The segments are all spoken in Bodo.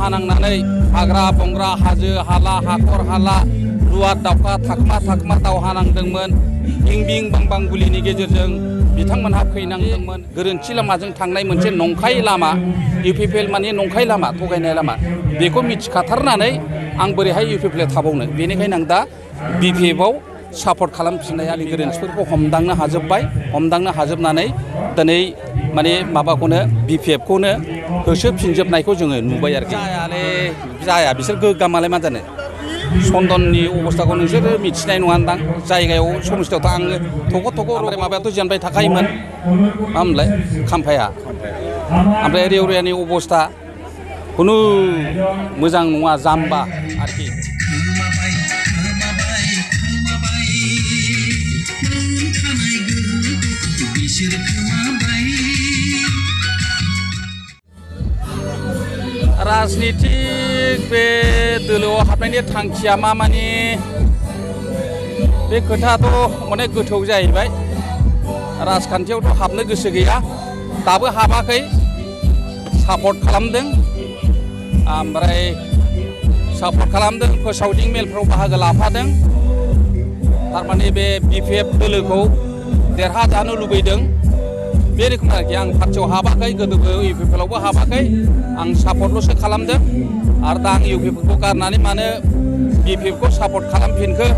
दावहा नांनानै हाग्रा बंग्रा हाजो हाला हाखर हाला रुवाद दावखा थाखमा दावहा नांदोंमोन। बिं बिं बां बां गुलिनि गेजेरजों बिथांमोनहा फैनांदोंमोन। गोरोन्थि लामाजों थांनाय मोनसे नंखाय लामा, इउपिपिएल माने नंखाय लामा, थगायनाय लामा, बेखौ मिथिखाथारनानै आं बोरैहाय इउपिपिएल थाबावनो। बेनिखायनो आं दा बिपिएफआव सापर्ट खालामफिननाय आंनि गोरोन्थिफोरखौ हमदांनो हाजोब्बाय। हमदांनो हाजोबनानै दिनै माने माबाखौनो बिपिएफखौनो होसोफिनजोबनायखौ जोङो नुबाय आरोखि। जाया बिसोर गोग्गामालाय मा जानो। सन्दननि अबस्थाखौ नोंसोरो मिथिनाय नङादां। जायगायाव समस्थियावथ' आङो थख' ओमफ्राय माबायाथ' जेनबाय थाखायोमोन, मा होनलाय खाम्फाया। ओमफ्राय रेवरियानि अबस्था खुनु मोजां नङा, जाम्बा आरोखि। राजनितिक बे दोलोआव हाबनायनि थांखिया मा माने बे खोथायाथ' अनेक गोथौ जाहैबाय। राजखान्थियावथ' हाबनो गोसो गैया, दाबो हाबाखै, सापर्ट खालामदों। ओमफ्राय सापर्ट खालामदों, फोसावदिं मेलफ्राव बाहागो लाफादों। थारमाने बे बिपिएफ दोलोखौ देरहाजानो लुबैदों, बे रोखोम आरोखि। आं पार्टियाव हाबाखै, गोदोबो इउपिपिएलआवबो हाबाखै, आं सापर्टल'सो खालामदों। आरो दा आं इउपिपिएलखौ गारनानै मानो बिपिएफखौ सापर्ट खालामफिनखो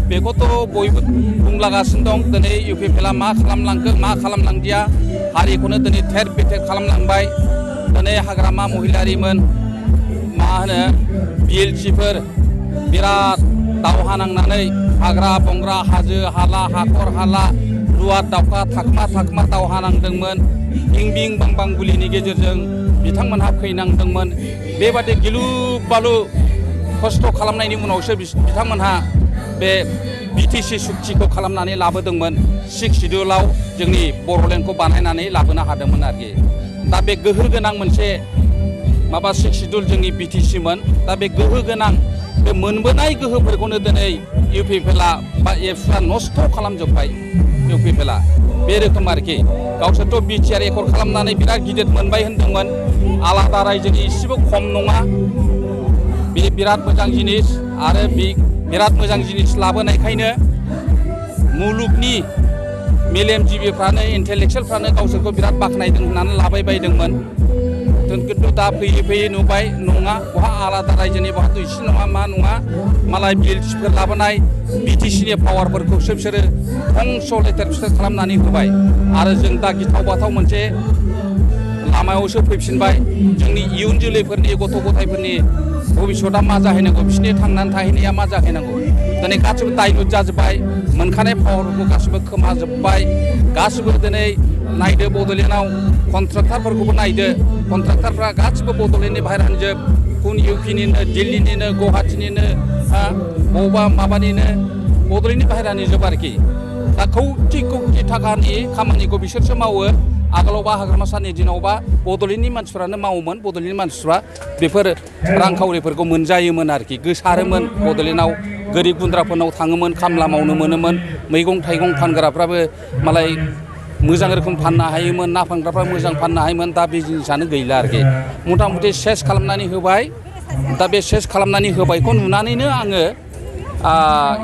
बेखौथ' बयबो बुंलागासिनो दं। दिनै इउपिपिएलआ मा खालामलांखो मा खालामलांदिया, हारिखौनो दिनै थेर बेथेर खालामलांबाय। दिनै हाग्रामा महिलारिमोन, मा होनो बिएलटिफोर बिराद दावहा नांनानै हाग्रा बंग्रा हाजो हाला हाखर हाला रुवाद दावखा थाखमा दावहा नांदोंमोन। बिं बिं बां बां गुलिनि गेजेरजों बिथांमोनहा फैनांदोंमोन। बेबादि गिलु बालु खस्थ' खालामनायनि उनावसो बिथांमोनहा बे बिटिसि सुक्तिखौ खालामनानै लाबोदोंमोन। 6 सिडिउलाव जोंनि बर'लेण्डखौ बानायनानै लाबोनो हादोंमोन आरोखि। दा बे गोहो गोनां मोनसे माबा 6 सिडिउल जोंनि बिटिसिमोन। दा बे गोहो गोनां बे मोनबोनाय गोहोफोरखौनो दिनै इउपिपिएलआ बा एबसुआ नस्थ' खालामजोब्बाय। इउपिपिएलआ बे रोखोम आरोखि। गावसोरथ' बिटिआर एकर्ड खालामनानै बिराद गिदिर मोनबाय होनदोंमोन। आलादा रायजोनि एसेबो खम नङा, बे बिराद मोजां जिनिस। आरो बिराद मोजां जिनिस लाबोनायखायनो मुलुगनि मेलेमजिबिफ्रानो इन्टेलेक्सुयेलफ्रानो गावसोरखौ बिराद बाख्नायदों होननानै लाबायबायदोंमोन। खिन्थु दा फैयै नुबाय नङा, बहा आलादा रायजोनि बहाथ' एसे नङा मा नङा, मालाय बिएलटिफोर लाबोनाय बिटिसिनि पावारफोरखौसो बिसोरो धंस' लेथेर फिथेर खालामनानै होबाय। आरो जों दा गिथाव बाथाव मोनसे लामायावसो फैफिनबाय। जोंनि इयुन जोलैफोरनि गथ' गथायफोरनि भबिष्यतआ मा जाहैनांगौ, बिसोरनि थांनानै थाहैनाया मा जाहैनांगौ। दिनै गासिबो दायलुट जाजोब्बाय, मोनखानाय पावारफोरखौ गासिबो खोमाजोब्बाय। गासिबो दिनै नायदो बड'लेण्डआव कन्ट्राक्टारफोरखौबो नायदो, कन्ट्राक्टारफ्रा गासिबो बड'लेण्डनि बाहेरानिजोब, कुन इउपिनिनो दिल्लीनिनो गुवाहाटीनिनो बबेबा माबानिनो बड'लेण्डनि बाहेरानि जोब आरोखि। दा कौटि थाखानि खामानिखौ बिसोरसो मावो। आगोलावबा हाग्रामा सारनि दिनावबा बड'लेण्डनि मानसिफ्रानो मावोमोन। बड'लेण्डनि मानसिफ्रा बेफोर रांखावरिफोरखौ मोनजायोमोन आरोखि, गोसारोमोन। बड'लेण्डआव गोरिब गुन्द्राफोरनाव थाङोमोन, खामला मावनो मोनोमोन। मैगं थाइगं फानग्राफ्राबो मालाय मोजां रोखोम फाननो हायोमोन, ना फानग्राफ्रा मोजां फाननो हायोमोन। दा बे जिनिसानो गैला आरोखि। मथा मथि सेस खालामनानै होबाय। दा बे सेस खालामनानै होबायखौ नुनानैनो आङो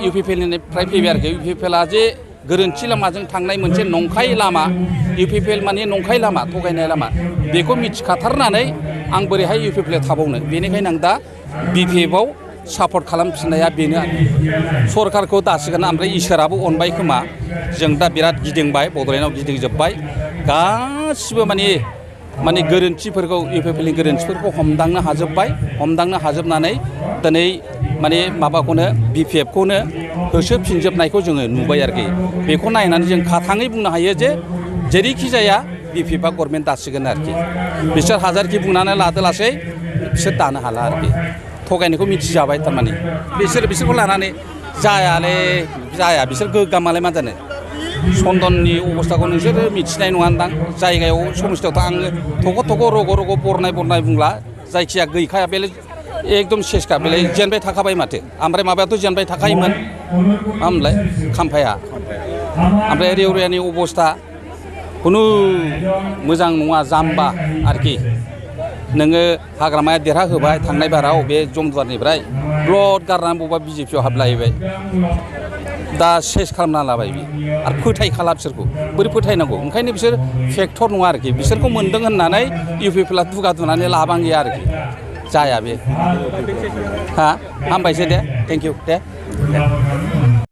इउपिपिएलनिफ्राय फैबाय आरोखि। इउपिपिएलआ जे गोरोन्थि लामाजों थांनाय मोनसे नंखाय लामा, इउपिपिएल माने नंखाय लामा, थगायनाय लामा, बेखौ मिथिखाथारनानै आं बोरैहाय इउपिपिएल थाबावनो। बेनिखायनो आं दा बिपिएफआव सापर्ट खालामफिननाया बेनो आरो। सरकारखौ दासिगोन, ओमफ्राय इसोराबो अनबाय खोमा। जों दा बिराद गिदिंबाय, बड'लेण्डआव गिदिंजोब्बाय। गासिबो माने गोरोन्थिफोरखौ, इउपिपिएलनि गोरोन्थिफोरखौ हमदांनो हाजोब्बाय। हमदांनो हाजोबनानै दिनै माने माबाखौनो बिपिएफखौनो होसोफिनजोबनायखौ जोङो नुबाय आरोखि। बेखौ नायनानै जों खाथाङै बुंनो हायो जे जेरैखि जाया बिपिएफआ गभर्नमेन्ट दासिगोन आरोखि। बिसोर हाजारखि बुंनानै लादोलासै बिसोर दानो हाला आरोखि। थगायनायखौ मिथिजाबाय थारमाने। बिसोरखौ लानानै जाया बिसोर गोग्गामालाय मा जानो। सन्दननि अबस्थाखौ नोंसोरो मिथिनाय नङादां। जायगायाव समस्थियावथ' आङो थख' रग' बरनाय बुंला। जायखिया गैखाया, बेलाय एकदम सेसखा, बेलाय जेनबाय थाखाबाय माथो। ओमफ्राय माबायाथ' जेनबाय थाखायोमोन, मा होनलाय खाम्फाया। ओमफ्राय रेवरियानि अबस्था खुनु मोजां नङा, जाम्बा आरोखि। नोङो हाग्रामाया देरहा होबाय थांनाय बाराव बे जमदुवारनिफ्राय ब्लड गारनानै बबेबा बिजेपियाव हाबलाहैबाय दा सेस खालामना लाबाय बि आरो फोथायखाला बिसोरखौ बोरै फोथायनांगौ ओंखायनो बिसोर फेक्टर नङा आरोखि बिसोरखौ मोनदों होननानै इउ पि पि एल आ दुगा दुनानै लाबां गैया आरोखि जाया बे हा हामबायसै दे थेंक इउ दे